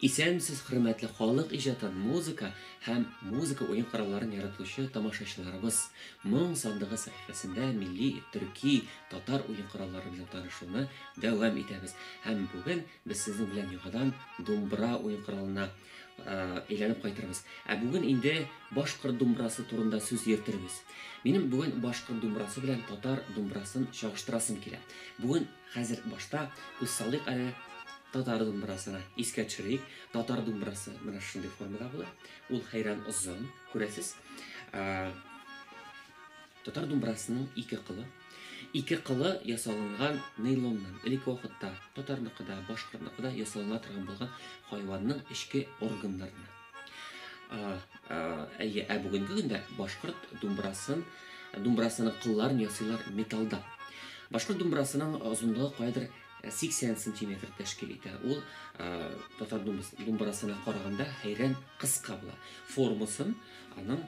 Исәнмесез, хөрмәтле халык иҗатын, музыка һәм музыка уен коралларын яратучы тамашачыларыбыз! Моң сандыгы сәхифәсендә милли төрки, татар уен кораллары белән танышуны дәвам итәбез. Һәм бүген без сезнең белән яңадан думбра уен коралына әйләнеп кайтырбыз. Ә бүген инде башкорт думбрасы турында сүз йөртербез. Минем бүген башкорт думбрасы белән татар думбрасын чагыштырасым килә. Бүген хәзер башта күз салыйк әле татар думбрасына. Искә төшерик. Татар думбрасы менә шундый формада була. Ул хәйран озын, күрәсез. Татар думбрасының ике кылы. Ике кылы ясалынган нейлоннан. Элекке вакытта татарныкы да, башкортныкы да ясалына торган булган хайванның эчке органнарыннан. Әйе, ә бүгенге көндә башкорт думбрасын, думбрасының кылларын ясыйлар металлдан. Башкорт думбрасының озынлыгы каядыр 80 сантиметр тәшкил итә. Ул татар думбрасына караганда хәйран кыска була. Формасын аның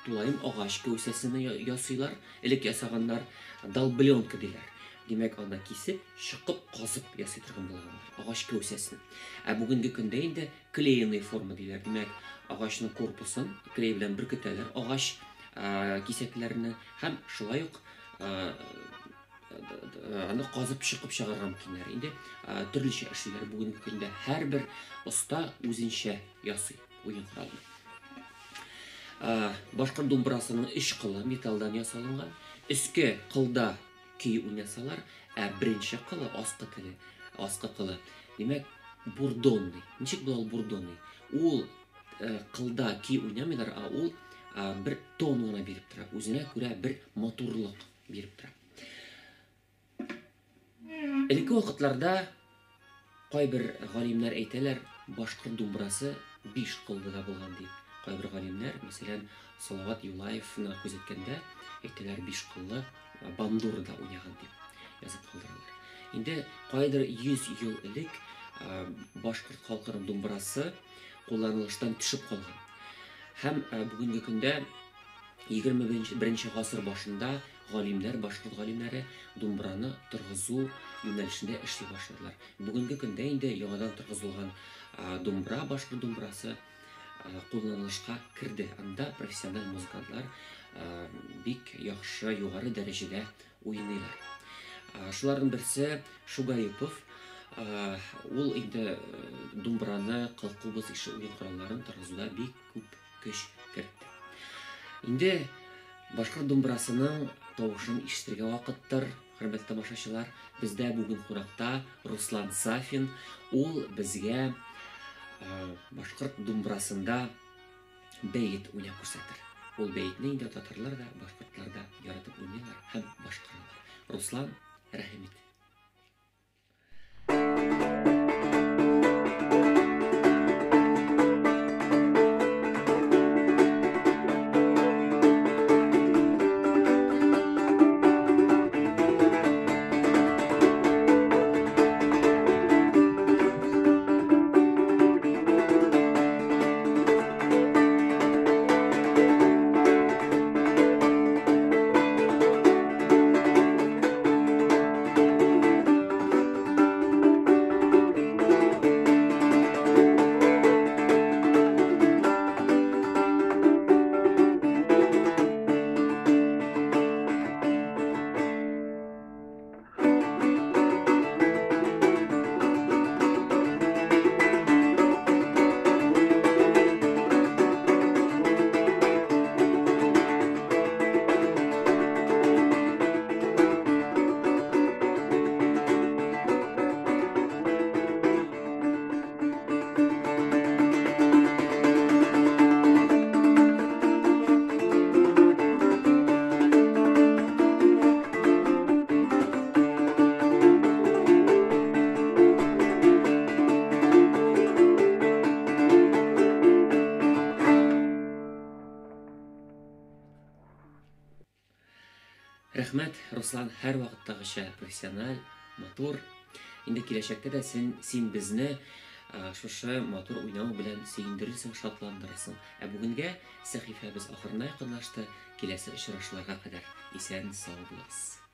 тулаем агач кәүсәсен ясыйлар, элек ясаганнар, долбленка диләр. Димәк, аны кисеп, чокып, казып ясый торган булганнар, агач кәүсәсен. Ә бүгенге көндә инде клееный форма диләр. Димәк, агачның корпусын клей белән беркетәләр, агач кисәкләрне һәм шулай ук аны казып чыгып чыгарга мөмкиннәр. Инде төрлечә эшлиләр бүгенге көндә. Һәрбер оста үзенчә ясый уен коралын. Башкорт думбрасының өч кылы металлдан ясалынган. Өске кылда көй уйнасалар, ә беренче кылы, аскы теле, аскы кылы, димәк, бурдонный. Ничек була ул бурдонный? Ул кылда көй уйнамыйлар, ә ул бер тон гына биреп тора. Үзенә күрә бер матурлык биреп тора. Элекке вакытларда кайбер галимнәр әйтәләр, башкорт думбрасы биш кыллы да булган дип. Кайбер галимнәр, мәсәлән, Салават Юлаевны күзәткәндә, әйтәләр, биш кыллы бандурада уйнаган дип язып калдыралар. Инде кайдыр 100 ел элек башкорт халкының думбрасы кулланылыштан төшеп калган. Һәм бүгенге көндә 21 гасыр башында Галимнәр, башкорт галимнәре думбраны торгызу юнәлешендә эшли башладылар. Бүгенге көндә инде яңадан торгызылган думбра, башкорт думбрасы кулланылышка керде. Анда профессиональ музыкантлар бик яхшы, югары дәрәҗәдә уйныйлар. Шуларның берсе Шугаипов. Ул инде думбраны, кылкубыз ише уен коралларын торгызуда бик күп көч кертте. Инде башкорт думбрасының тавышын ишетергә вакыттыр, хөрмәтле тамашачылар. Бездә бүген кунакта Руслан Сафин. Ул безгә башкорт думбрасында бәет уйнап күрсәтер. Ул бәетне инде татарлар да, башкортлар да яратып уйныйлар һәм башкаралар. Руслан, рәхим ит. Рәхмәт, Руслан, һәрвакыттагыча профессиональ, матур. Инде киләчәктә дә син, син безне шушы матур уйнау белән сөендерерсең, шатландырырсың. Ә бүгенгә сәхифәбез ахырына якынлашты. Киләсе очрашуларга кадәр исән-сау булыгыз.